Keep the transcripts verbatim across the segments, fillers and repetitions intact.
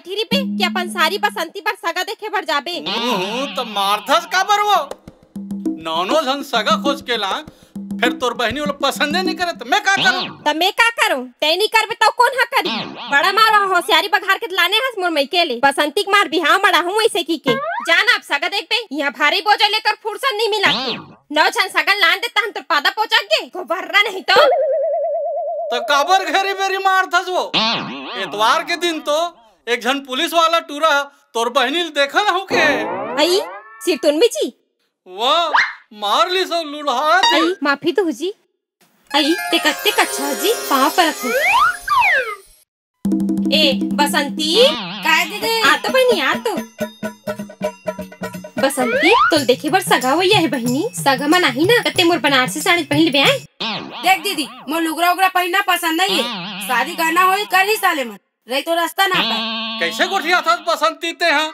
बैठी रहिबे कि अपन सारी बसंती बर सगा देखे बर जाबे। हूँ, हूँ, त मारथस काबर वो? नौनो झन सगा खोज के ला, फेर तोर बहिनी ओला पसंदे नइ करे, त मैं का करूँ? त मैं का करूँ? तैं नइ करबे, त कोन ह करी? बड़ा मार वहाँ होशियारी बघार के लाने हस मोर मइके ले। बसंती के मार बिहाव मड़ाहूँ वइसे की के। जा ना अब सगा देखबे, यहाँ भारी बोझा ले तोर फुरसत नइ मिला। नौ झन सगा लान दे, तहन तोर पादा पोचक गे, गोबर्रा नहीं तो। त काबर घेरी बेरी मारथस वो? एतवार के दिन तो एक झन पुलिस वाला टूरा तोर बहिनी ल देखन हूँ के। अई, सिरतोन में जी। वाह, मार लिस वो लुढ़ात। अई, माफी दो जी। अई, ते कत्ते कच्छा जी, पाँव परत हूँ। ए, बसंती। काय दीदी? आ तो बहिनी, आ तो। बसंती, तोल देखे बर सगा होइया हे बहिनी, सगा मन आही ना, त ते मोर बनारसी साड़ी पहिन लेबे आय। देख दीदी, मोर लुगरा उगरा पहिनना पसंद नहीं है। शादी करना होई, कर ही साले मन। रही तो रास्ता ना पाए। कैसे गोठियाथस बसंती ते हा?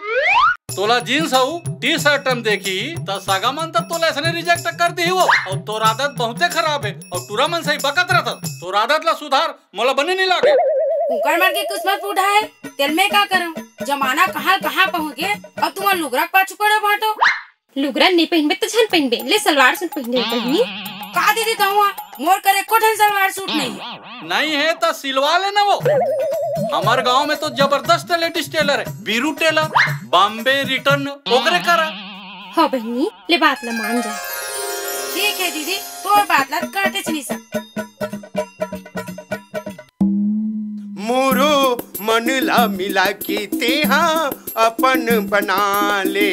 तोला जींस अउ टी शर्ट म देखी त सगा मन त तोला ऐसने रिजेक्ट कर दिही वो। अउ तोर आदत बहुते खराब हे, अउ टूरा मन सही बकत रहत। तोर आदत ला सुधार, मोला बने नहीं लागे। उकर मन के किस्मत फूटा हे, तेल में का करम? जमाना कहाँ कहाँ पहुँच गे, अउ तुमन लुगरा के पाछू पड़े बांटो। लुगरा नइ पहिनबे त झन पहिनबे, ले सलवार सूट पहिने पहिनी। का दीदी कहूँ, मोर कर एको ठन सलवार सूट नहीं। नहीं हे त सिलवा लेना वो। हमर गांव में तो जबरदस्त लेडीज टेलर हे, बीरू टेलर, बॉम्बे रिटर्न, ओकरे करा। हाँ बहिनी, ले बात ला मान जा। ठीक हे दीदी, तोर बात ला काटेच नहीं सक। मोरो मन ला मिला के तेहा अपन बना ले।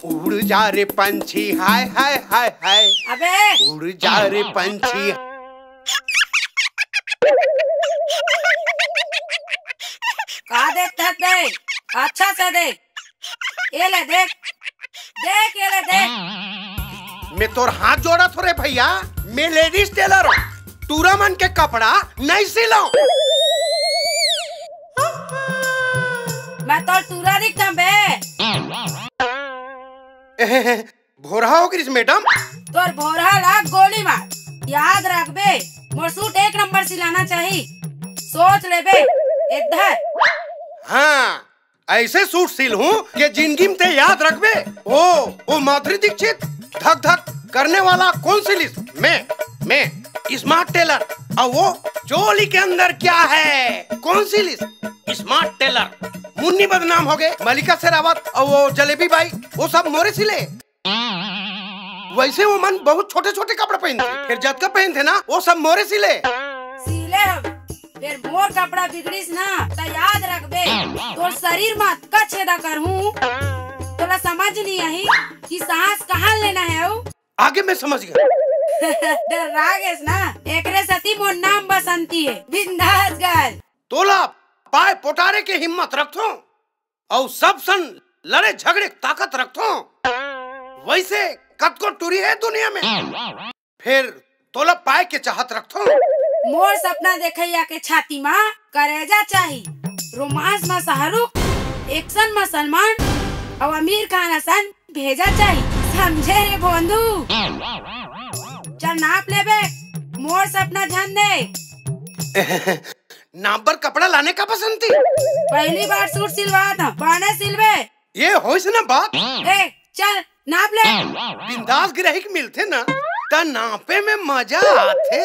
उड़ जा रे पंछी, हाय, हाय, हाय, हाय। अबे! उड़ जा रे पंछी। का देखत हस बे? अच्छा से देख। ए ले देख, देख, ए ले देख। मैं तोर हाथ जोड़त हों रे भैया, मैं लेडीज टेलर हों। टूरा मन के कपड़ा नहीं सिलों। मैं तोर टूरा दिखथों बे। भोरहा हो गिस मैडम। तोर भोरहा ला गोली मार। याद रखबे, मोर सूट एक नंबर सिलाना चाही। सोच लेबे, इधर। हाँ, ऐसे सूट सिलहूँ कि जिंदगी में ते याद रखबे। ओ, ओ माधुरी दीक्षित, धक धक करने वाला कौन सिलिस? मैं, मैं, स्मार्ट टेलर। और वो चोली के अंदर क्या है, कौन सिलिस? Smart Taylor. मुन्नी बदनाम हो गे, मलिका शेरावत और वो जलेबी बाई, वो सब मोरे सिले। वैसे वो मन बहुत छोटे छोटे कपड़ा पहनथे, फेर जतका पहनथे ना, वो सब मोरे सिले। सिले हम, फेर मोर कपड़ा बिगड़िस ना, त याद रखबे, तोर शरीर म अतका छेदा करहूँ, तोला समझ नहीं आही कि सांस कहाँ लेना हे। अउ आगे मैं समझ गया। डर्रा गेस ना, एकरे सेती मोर नाम बसंती हे, बिंदास गर्ल। तोला पाय पोटारे के हिम्मत रखथों। अउ सब सन लड़े झगड़े के ताकत रखथों। वैसे कतको टूरी हे दुनिया में, फेर तोला पाय के चाहत रखथों। मोर सपना देखइया के छाती मा करेजा चाही, रोमांस मा शाहरुख, एक्शन मा सलमान अउ आमिर खान असन भेजा चाही, समझे रे भोंदू? चल नाप लेबे, मोर सपना झन दे। नाप बर कपड़ा लाने का बसंती? पहली बार सूट सिलवात हूँ, बने सिलबे। ये होइस ना बात? ए, चल, नाप ले। बिंदास गिराही के मिलथे ना, त नापे में मजा आथे।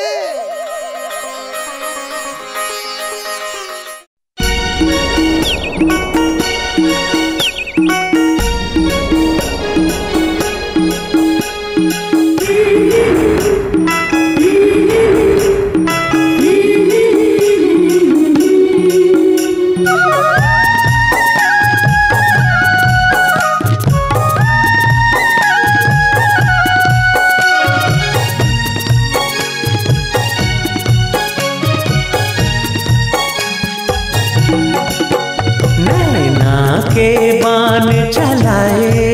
नैना के बान चलाए,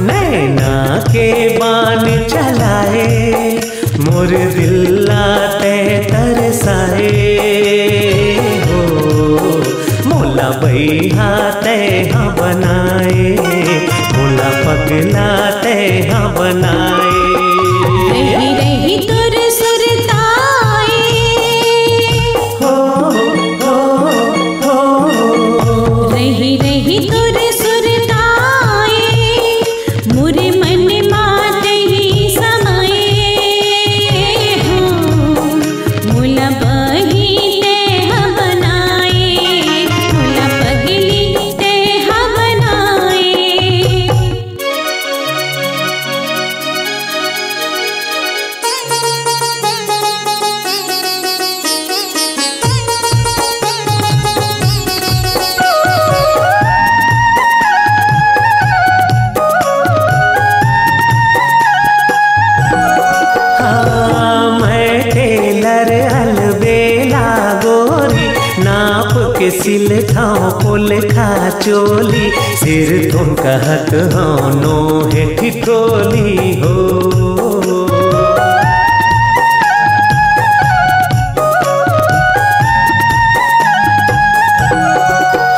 नैना के बान चलाए, मोर दिल ला तै तरसाए हो, मोला बइहा तै हा बनाए, मोला पगला तै हा बनाए। रही रही तोर सुरताए, सिलथौं पोलखा चोली, सिरथोन कहत हौं नोहे ठिठोली हो।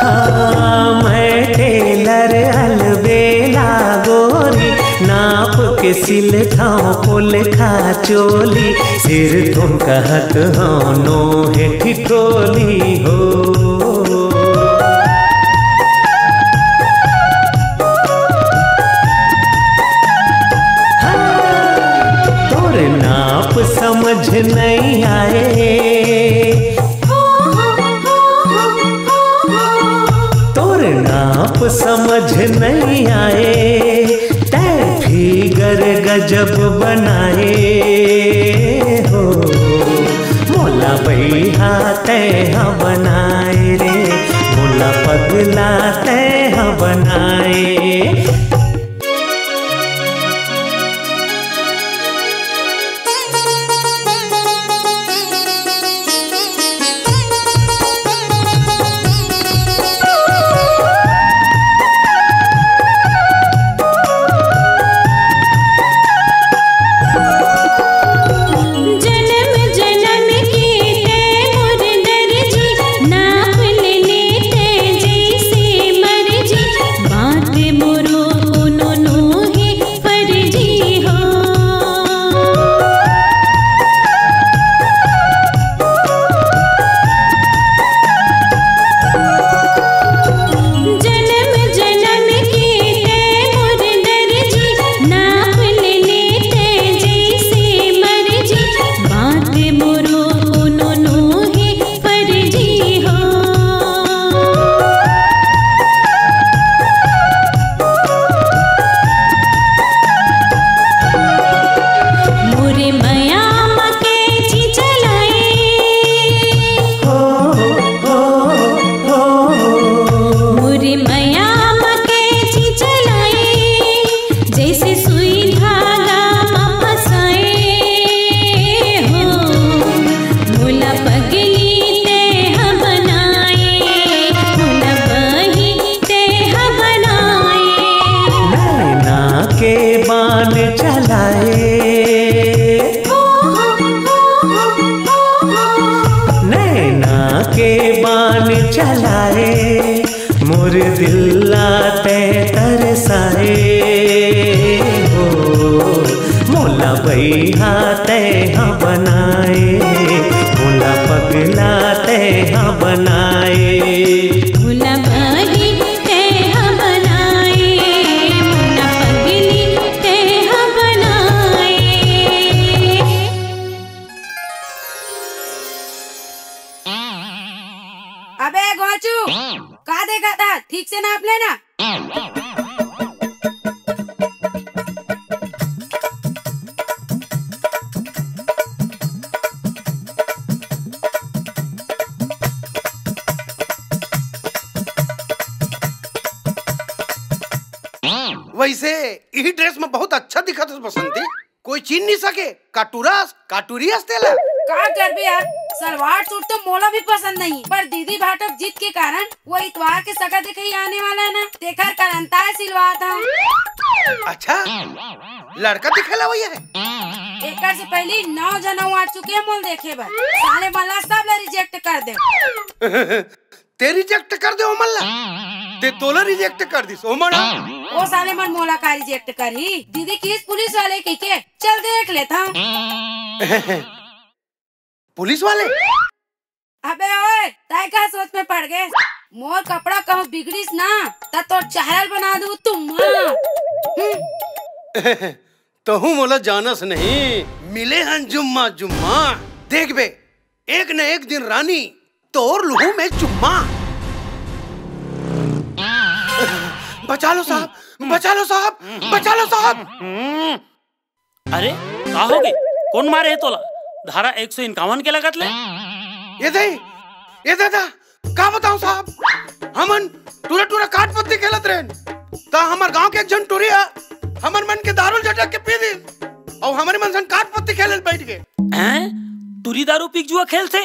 हाँ, मैं टेलर अलबेला गोरी, नाप के सिलथौं पोलखा चोली, सिरथोन कहत हौं नोहे ठिठोली हो। हाँ, तोर नाप समझ नइ आए, तोर नाप समझ नइ आए, तैं फिगर गजब बनाए हो। मोला बइहा तैं ह बनाए रे, मोला पगला तैं ह बनाए। जनम जनम के तैं मोर दरजी, नाप ले ले तैं जइसे मरजी, बात मोरो कोनो नोहे फर्जी हो। जनम जनम के तैं मोर दरजी, नाप ले ले तैं जइसे मरजी, बात मोरो कोनो नोहे फर्जी हो। मोर मया म कैंची चलाए, हो, हो, हो, हो। मोर मया म कैंची चलाए, जइसे सुई धागा म फंसाए हो। मोला पगली तैं ह बनाए, मोला बहिनी तैं ह बनाए। नैना के बान चलाए, नैना के बान चलाए, मोर दिल ला तैं तरसाए हो। मोला बइहा तैं ह बनाए, मोला पगला तैं ह बनाए। मोला बहिनी तैं ह बनाए, मोला पगली तैं ह बनाए। अबे गोचू, का देखत हस? ठीक से नाप लेना। वइसे इही dress में बहुत अच्छा दिखत हस बसंती। कोई चिन नइ सके, का टूरस, का टूरियस तेला। का करबे यार, सलवार सूट तो मोला भी पसंद नहीं, पर दीदी भाटो के जिद के कारण वो इतवार के सगा देखई आने वाला हे ना, तेखर करंता हे सिलवात हंव। अच्छा, लड़का दिखे ला वही हे? एकर से पहिली नौ झन आ चुके हे मोला देखे बर, साले मन ला सब ला reject कर दे। ते reject कर दे ओमन ला? ते तोला reject कर दिस ओमन ह? ओ साले मन मोला का reject करही? दीदी किहिस पुलिस वाले कहिके, चल देख लेथंव। पुलिस वाले? अबे ओए, तैं का सोच में पड़ गे? मोर कपड़ा कहूँ बिगड़िस ना, त तोर चेहरा ल बना दूँ तुम्हा। हम्म। तहूँ मोला जानस नहीं, मिले हन जुम्मा जुम्मा। देख बे, एक न एक दिन रानी तोर लुहूँ में चुम्मा। बचा लो साहब, बचा लो साहब, बचा लो साहब। अरे, का होगे? कोन मारे हे तोला? धारा एक सौ इक्यावन के लगत ले? ए दे, ए दादा, का बतावंव साहब, हमन टूरा टूरा काट पत्ती खेलत रहेन, त हमर गांव के एक झन टूरी ह हमर मन के दारू ल झटक के पी दिस, अउ हमरे मन सन काट पत्ती खेले ल बइठ गे। हैं? टूरी दारू पी के जुआ खेलथे?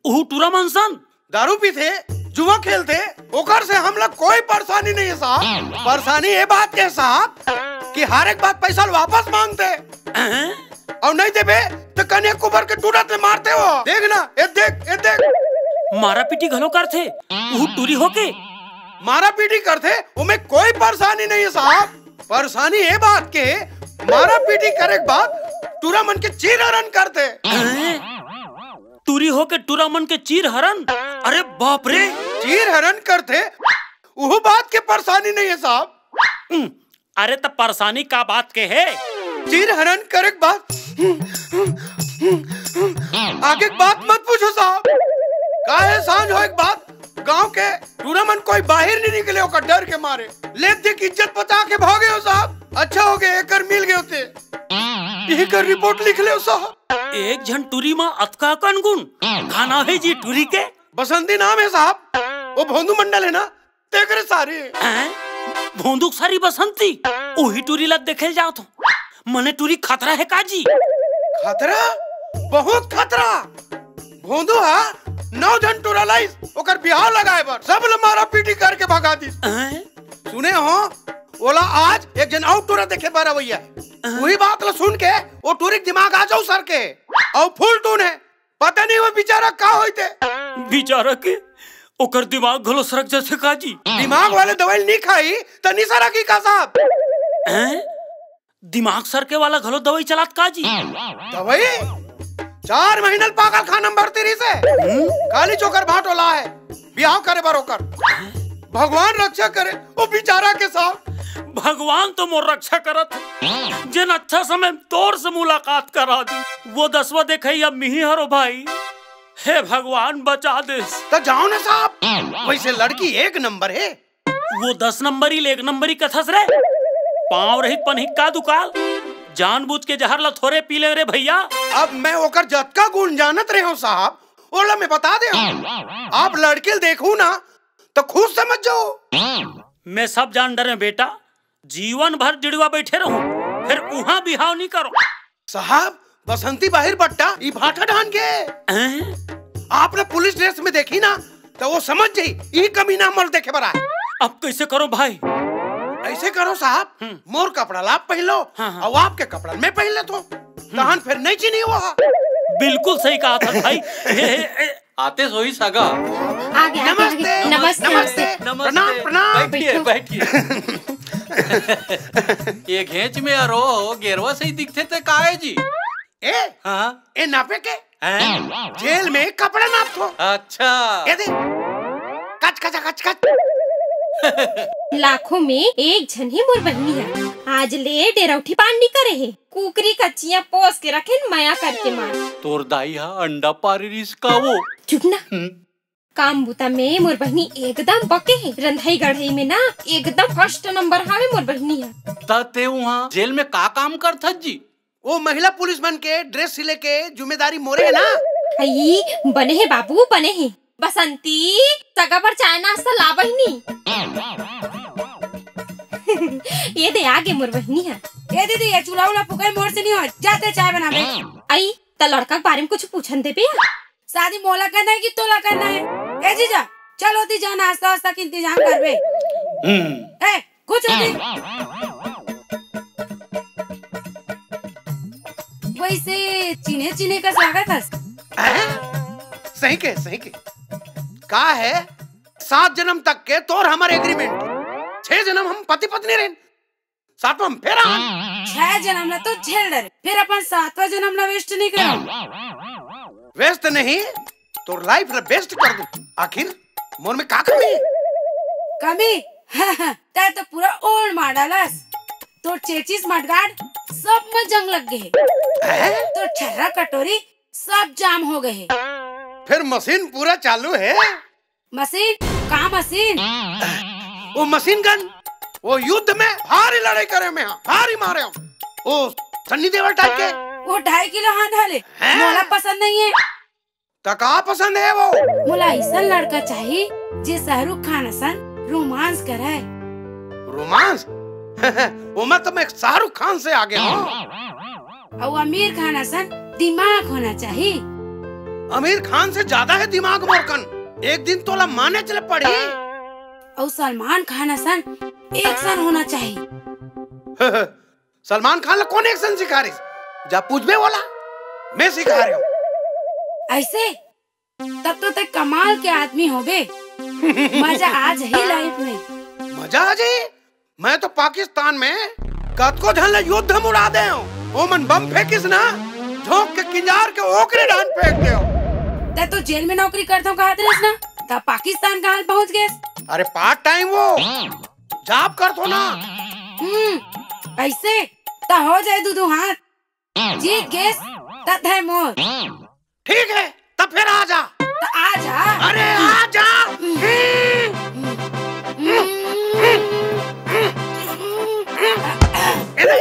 उहू टूरा मन सन? दारू पीथे, जुआ खेलथे, ओकर से हमला कोई परेशानी नहीं है साहब। परेशानी ये बात के है साहब कि हर एक बार पैसा ल वापस मांगथे। अउ नहीं देबे त कन्याकुमारी के टूरा ते मारथे वो। देख ना, ए देख, ए देख। मारा पीटी घलो करथे, उहू टूरी होके। मारा पीटी करथे, ओमे कोई परेशानी नहीं है साहब। परेशानी ये बात के, मारा पीटी करे के बाद टूरा मन के चीर हरण करथे। हैं? टूरी होके टूरा मन के चीर हरण? अरे बाप रे! चीर हरण करथे, उहू बात के परेशानी नहीं है साहब। हम्म, अरे त परेशानी का बात के हे? चीर हरण करे के बाद आगे के बात मत पूछो साहब। काहे सांझ होए के बाद गांव के टूरा मन कोई बाहर नहीं निकले ओकर डर के मारे। लेत देख इज्जत बचा के भागे हो साहब। अच्छा हो गए एकर मिल गए होते। यही कर रिपोर्ट लिख ले साहब। एक झन टूरी म अतका कन गुण? का नाम हे जी टूरी के? बसंती नाम है साहब। वो भोंदू मंडल है ना, तेकरे सारी। हैं? भोंदू के सारी बसंती? ओही टूरी ला देखे ल जात हो। मने टूरी खतरा है का जी? खतरा? बहुत खतरा। भोंदू हा नौ झन टूरा लाइस, ओकर बिहाव लगाए बर। सब ल मारा पीटी करके भगा दिस। हैं? सुने हो, ओला आज एक झन अउ टूरा देखे बर अवइया। हैं? वही बात ल सुन के वो टूरी के दिमाग आ जाऊ सर के। अउ फुल टून है, पता नहीं वो बेचारा का होइते। बेचारा के? ओकर दिमाग घलो सरक जथे का जी? दिमाग वाले दवाई नहीं खाई त नहीं सरकी का साहब? हैं? दिमाग सरके वाला घलो दवाई चलात का जी? दवाई? चार महीना ल पागल खाना म भर्ती रहिसे। हम्म? काली चोकर भाटो ला है, बिहाव करे बर ओकर। भगवान रक्षा करे वो बेचारा के साथ। भगवान तो मोर रक्षा करत हे, जेन अच्छा समय तोर से मुलाकात करा दी। वो दसवा देखई अब मिही हरो भाई। हे भगवान बचा देस। त जाओ ना साहब, वैसे लड़की एक नंबर है। वो दस नंबरी ले एक नंबरी कथस रे। पाँव रहित पनही का दुकाल। जानबूझ के जहर ला थोरे पी ले रे भैया। अब मैं ओकर जतका गुण जानत रहे हूँ साहब, ओला मैं बता दे हूँ। आप लड़की ल देखू ना तो खुद समझ जाओ। मैं सब जान डरे बेटा, जीवन भर डिड़वा बैठे रहूं, फिर उहाँ बिहाव नहीं करो। साहब, बसंती बाहिर बट्टा, ई भाटा ढान के। हैं? आप ना पुलिस ड्रेस में देखी ना, तो वो समझ जाई, ई कमीना मल देखे बर आए। अब कैसे करो भाई? ऐसे करो साहब, हम्म। मोर कपड़ा ला आप पहन लो, हाँ, हाँ। और आपके कपड़ा मैं पहन लेता हूँ। तहन फिर नहीं चिन्ही वो। बिल्कुल सही कहा था भाई। ए, ए, ए, आते सोई सगा। आगे, आगे, आगे। नमस्ते, नमस्ते, नमस्ते। नमस्ते। प्रणाम, प्रणाम। बैठिए, बैठो। बैठिए। ये घेंच में अरो गेरवा सही दिखथे ते का हे जी? ए, हाँ। ए नापे के? हैं? जेल में कपड़ा नापथो। अच्छा। ये दे। कच, कच, कच, कच। लाखों में एक झन ही मोर बहिनी हे। आज ले डेरौठी पान नी करे हे। कुकरी कच्चियां पोस के रखेन मया करके मार। तोर दाई हा अंडा पारी रिस का वो? चुप ना। हम्म। काम बुता में मोर बहिनी एकदम पके हे। रंधई गढ़ई में ना एकदम फर्स्ट नंबर हावे मोर बहिनी हा। त ते उहाँ जेल में का काम करथस जी? वो महिला पुलिस मन के ड्रेस सिले के जिम्मेदारी मोरे हे ना। हई, बने हे बाबू, बने हे। बसंती, सगा बर चाय नाश्ता ला बहिनी। ये दे आगे मोर बहिनी हा। ए दीदी, ये चूल्हा उल्हा फुकाई मोर से नहीं हो, जाते चाय बनावे। आई, त लड़का के बारे में कुछ पूछन देबे? शादी मोला करना है कि तोला करना है? ए जीजा, चल होती जा, नाश्ता वास्ता के इंतजाम करबे। हम्म। ए, कुछ होती। वैसे चिन्हे चिन्हे का स्वागत हस। हैं? सही के, सही के। का है? सात जन्म तक के तोर हमर एग्रीमेंट। छह जन्म हम पति पत्नी रहेन। सातवां में फेर आन। छह जन्म ला तो झेल डरे, फिर अपन सातवां जन्म ला वेस्ट नहीं करो। वेस्ट नहीं, तोर लाइफ ला बेस्ट कर दूं। आखिर मोर में का कमी हे? कमी? तै तो पूरा ओल्ड मॉडल हस। तोर चेचिस मडगार्ड सब में जंग लग गए हे। हैं? तोर छर्रा कटोरी सब जाम हो गए हे। फिर मशीन पूरा चालू हे। मशीन? का मशीन? वो मशीन गन, वो युद्ध में भारी लड़ाई करे में हा, भारी मारे हो। वो सन्नी देवल टाइप के। वो ढाई किलो हाथ वाले। हैं? मोला पसंद नहीं है। त का पसंद है वो? मोला ऐसा लड़का चाहिए जे शाहरुख खान असन रोमांस करे। रोमांस? वो मैं तो मैं शाहरुख खान से आगे हूँ। अउ आमिर खान असन दिमाग होना चाहिए। आमिर खान से ज्यादा है दिमाग मोर कन। एक दिन तोला मानेच ल पड़ही। अउ सलमान खान असन एक्शन होना चाही। सलमान खान ला कोन एक्शन सिखा रहिस? जा पूछबे ओला, मैं सिखा रहे हूँ। ऐसे? तब तो तैं कमाल के आदमी होबे। मजा आ जाही लाइफ में। मजा आ जाही? मैं तो पाकिस्तान में कतको झन ला युद्ध म उड़ा दे हूँ। ओमन बम फेंकिस ना, झोंक के किंजार के ओकरे डाहन फेंक दे हूँ। तैं तो जेल में नौकरी करत हूँ कहत रहिस ना, तब पाकिस्तान का हाल पहुँच गए। अरे पार्ट टाइम वो जॉब करत हूँ ना। हम्म, ऐसे त हो जाए दू दू हाथ। जीत गेस, तत है मोर। ठीक है, तब फिर आ जा। त आ जा। अरे आ जा। ए ले,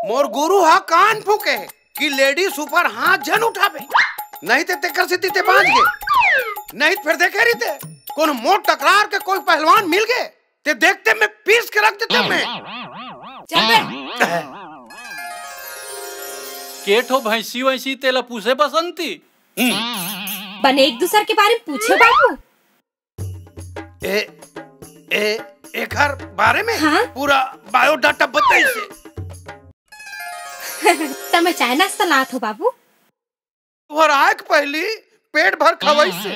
मोर गुरु हा कान फूके हे कि लेडीज ऊपर हाथ झन उठाबे, नहीं ते तेकर सेती ते बांच गे, नहीं त फिर देखे रहिते कोनो मोर टकरार के कोई पहलवान मिल गे, ते देखते मैं पीस के रख देते मैं। चल बे। के ठो भैंसी वैसी तेला पूछे बसंती? बने एक दूसर के बारे में पूछे बाबू। ए, ए, एकर बारे में हाँ? पूरा बायोडाटा बताइसे। त मैं चाय नाश्ता लात हो बाबू। तोहर आय के पहली पेट भर खवइसे,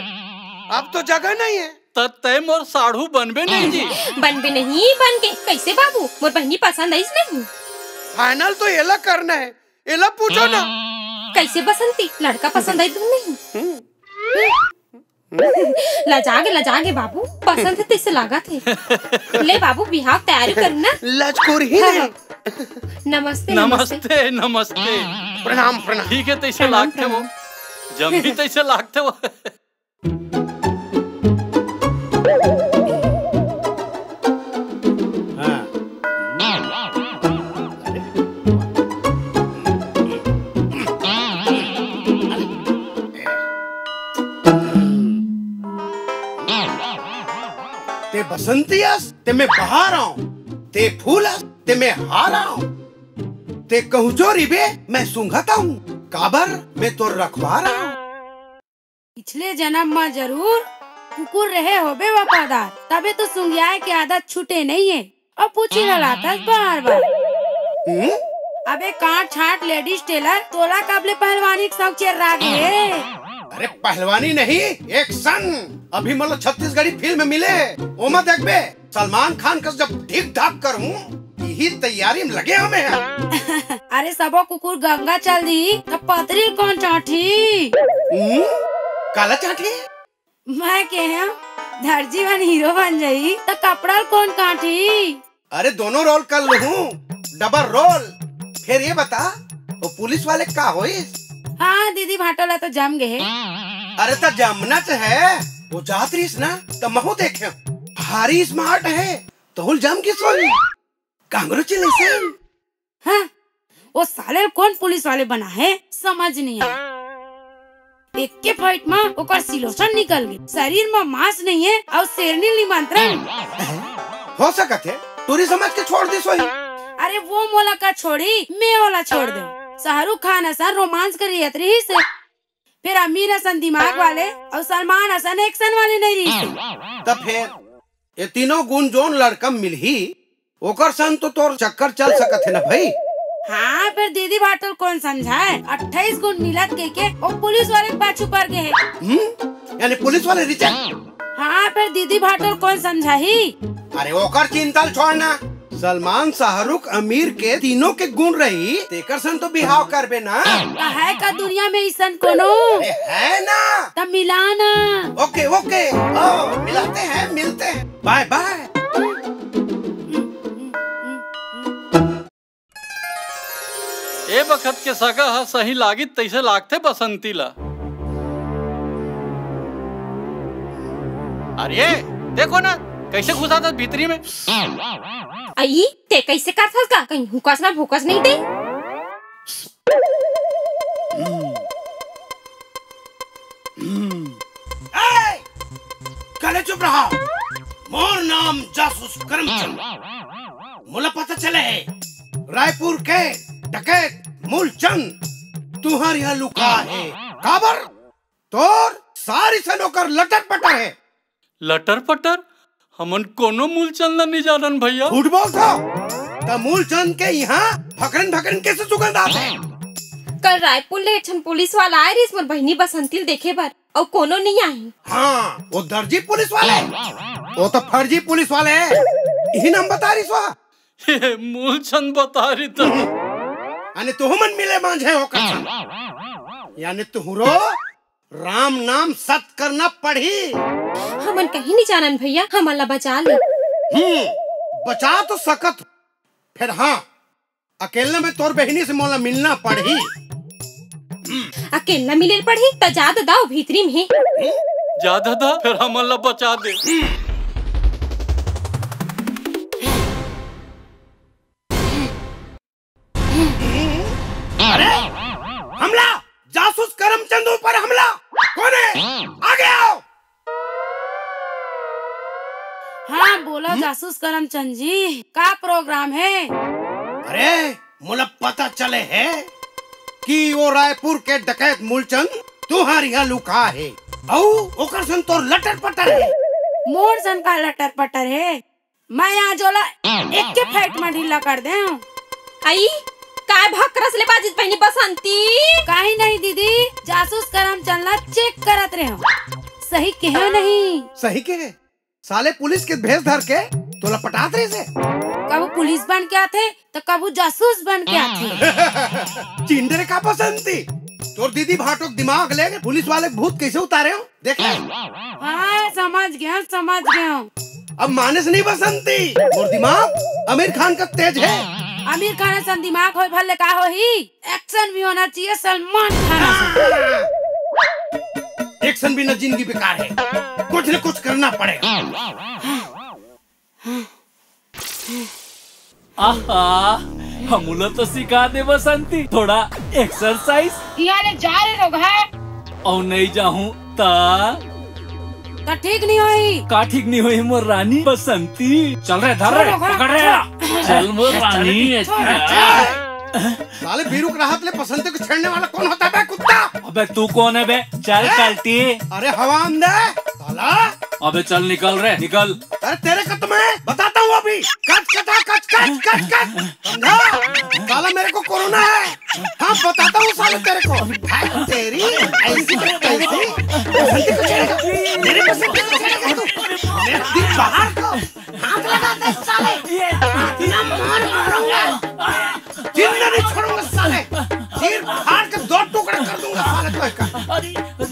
अब तो जगह नहीं है। त तय मोर साढ़ू बनबे नहीं जी। बनबे नहीं, बन के कैसे बाबू? मोर बहनी पसंद आइस नहीं। फाइनल तो एला करना है, एला पूछो ना। कैसे बसंती, लड़का पसंद आइस नहीं? लजागे, लजागे बाबू, पसंद हे तैसे लागत हे। ले बाबू, बिहाव तैयारी कर ना। लजकुर ही हाँ, नहीं। हाँ। नमस्ते, नमस्ते। नमस्ते, नमस्ते। प्रणाम, प्रणाम। ठीक है, तैसे प्रणाम, लागते वो। प्रणाम। जम भी तैसे लागते वो। हाँ। ते बसंती अस, ते मैं बहार आंव। ते फूल अस, ते मैं हार आंव। ते कहूं जो रिबे, मैं सूंघत आंव। काबर, मैं तोर रखवार आंव। पिछले जनम म जरूर कुकुर रहे होबे वफादार, तभे तो सूंघियाय के आदत छूटे नइये। अउ पूछी ल लाथस बार बार। हम्म? अबे कांट छांट लेडीज टेलर, तोला कब ले पहलवानी के शौक चेर्रा गे हे? अरे पहलवानी नहीं, एक्शन। अभी मोला छत्तीसगढ़ी फिल्म मिले, ओमा देखबे, सलमान खान कस जब ठीक ठाक करहूं, इही तैयारी में लगे हमें हैं। अरे सबो कुकुर गंगा चल दी, त पतरी ल कोन चांटही? हम्म? काला चांटही? मैं केहेंव, धरजी मन हीरो बन जाही, त कपड़ा ल कोन कांटही? अरे, दोनों रोल कर लूहूं, डबल रोल। फिर ये बता, वो पुलिस वाले का होइस? हाँ, दीदी भाटो ला तो जम गे हे। अरे, त जमना च हे, वो जात रहिस ना, त महू देखेंव, भारी स्मार्ट हे, तहूं ल जम गिस होही। कांग्रेचुलेशन। हाँ, वो साले ल कोन पुलिस वाले बनाहे, समझ नहीं आय। एक्के फाइट म ओकर सिलोसन निकल गे, शरीर म मांस नइये अउ शेरनी ल निमंत्रण। हो सकत हे, टूरी समझ के छोड़ दिस होही। अरे वो मोला का छोड़ही, मैं ओला छोड़ देंव। शाहरुख खान असन रोमांस करियत रहिस हे, फिर आमिर असन दिमाग वाले अउ सलमान असन एक्शन वाले नइ रहिस हे। त फिर ये तीनों गुण जोन लड़का म मिलही, ओकर संग तो तोर चक्कर चल सकत हे ना भाई। हाँ, फिर दीदी भाटो ल कोन समझाय? अट्ठाईस गुण मिलत कहिके वो पुलिस वाले के पाछू पर गे हे। हम्म? यानी पुलिस वाले रिजेक्ट? हाँ, फिर दीदी भाटो ल कोन समझाही? अरे ओकर चिंता ल छोड़ ना। सलमान, शाहरुख, आमिर के तीनों के गुण रही, तेकर संग तो बिहाव करबे ना। त हे का दुनिया में अइसन कोनो? अरे हे ना। त मिला ना। ओके, ओके। ओ, मिलाते हैं, मिलते हैं। बाय, बाय। ए बखत के सगा ह सही लागित तइसे लागथे बसंती ला। अरे, देखो ना, कइसे घुसाथस भीतरी में। अई, ते कइसे करथस गा? कहीं हुकस ना भुकस नहीं ते? ए! काले चुप रहा। मोर नाम जासूस करमचंद। मोला पता चले हे, रायपुर के डकैत मूलचंद तुंहर इहाँ लुका हे। काबर? तोर सारी सन ओकर लटर पटर हे। लटर पटर? हमन कोनो मूलचंद ला नइ जानन भैया। झूठ बोलथो। त मूलचंद के इहाँ भकरन भकरन कइसे सुगंध आथे? कल रायपुर ले एक ठन पुलिस वाला आए रहिस मोर बहिनी बसंती ल देखे बर, अउ कोनो नइ आही। हाँ, वो दर्जी पुलिस वाले, वो तो फर्जी पुलिस वाले हे। इही नाम बता रहिस वो। हे, मूलचंद बता रहिस त। यानी तुहू मन मिले मांझे हो कसम। यानी तुहरो राम नाम सत करना पड़ही। हमन कहीं नइ जानन भैया, हमन ला बचा ले। हम्म, बचा तो सकत, फेर हाँ, अकेला में तोर बहिनी से मोला मिलना पड़ही। अकेला मिले ल पड़ही, त जा ददा, ओ भीतरी में हे। जा ददा, फेर हमन ला बचा दे। अरे, हमला! जासूस करमचंद ऊपर हमला! कोन हे? आगे आओ! हाँ, बोला जासूस करमचंद जी, का प्रोग्राम हे? अरे, मोला पता चले हे कि वो रायपुर के डकैत मूलचंद तुंहर इहाँ लुका हे। अउ ओकर संग तोर लटर पटर हे। मोर संग का लटर पटर हे? मैं आज ओला एके फाइट म ढीला कर देंव। आई, काय भकरस ले बाजिस बहिनी बसंती? काही नहीं दीदी, जासूस करमचंद ला चेक करत रहेंव। सही कहेंव नहीं? सही कहे। साले पुलिस के भेष धर के तोला पटात रहिस हे। कभू पुलिस बन के आथे, त कभू जासूस बन के आथे। चिंडरे का बसंती, तोर दीदी भाटो के दिमाग ले पुलिस वाले के भूत कइसे उतारेंव? देख ले। हाँ, समझ गेंव, समझ गेंव। अब माने से नहीं बसंती, मोर दिमाग आमिर खान कस तेज हे। आमिर खान असन दिमाग होय भर ले का होही? एक्शन भी होना चाहिए सलमान खान असन। एक्शन बिना जिंदगी बेकार हे, कुछ न कुछ करना पड़ेगा। आहा, हमू ला तो सिखा दे बसंती, थोड़ा एक्सरसाइज। इहाँ ले जा रे रोगहा। अउ नइ जाहूँ त? त ठीक नइ होही। का ठीक नइ होही मोर रानी बसंती? चल रे, धर रे, छोड़ रोगहा, पकड़ रे। छोड़। चल मोर रानी। छोड़, छोड़। साले बीरू के रहत ले बसंती को छेड़ने वाला कौन होता है बे कुत्ता? अबे तू कौन है बे? चल हैं? कल्टी। अरे हवा आन दे साला। अबे चल निकल रे, निकल। अरे तेरे को तो मैं बताता हूँ अभी। कच कचा कच कच कच कच। समझा? साला मेरे को कोरोना है। हाँ बताता हूँ साले तेरे को। भाई तेरी ऐसी की तैसी। बसंती को छेड़ेगा। मेरे बसंती को छेड़ेगा तू। मेरे दिल बाहर को हाथ लगा दे साले। इतना मार मारूंगा। जिंदा नहीं छोड़ूंगा साले। चीर फाड़ के दो टुकड़ा कर दूंगा साले तो इसका। अरे, अरे,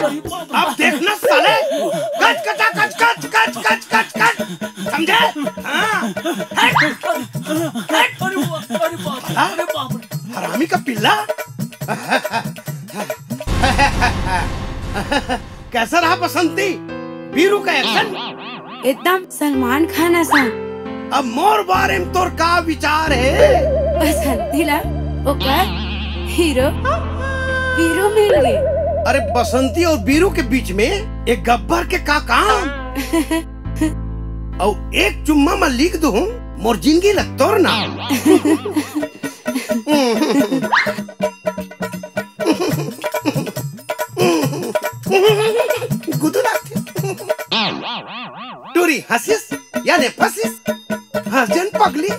अरे बाप रे। अब देखना साले, कच कचा कच कच कच कच कच कच। समझे? हाँ। हट। अरे बाप, अरे बाप, साला, अरे बाप रे। हरामी का पिल्ला। कैसा रहा बसंती? बीरू का एक्शन? एकदम सलमान खान असन। अब मोर बारे में तोर का विचार हे? बसंती ला ओकर हीरो बीरू मिल गे। अरे बसंती अउ बीरू के बीच में एक गब्बर के का काम? अउ एक चुम्मा म लिख दूं मोर जिंदगी ला तोर नाम। गुदुराथे। टूरी हंसिस, याने फंसिस। हंस जन पगली,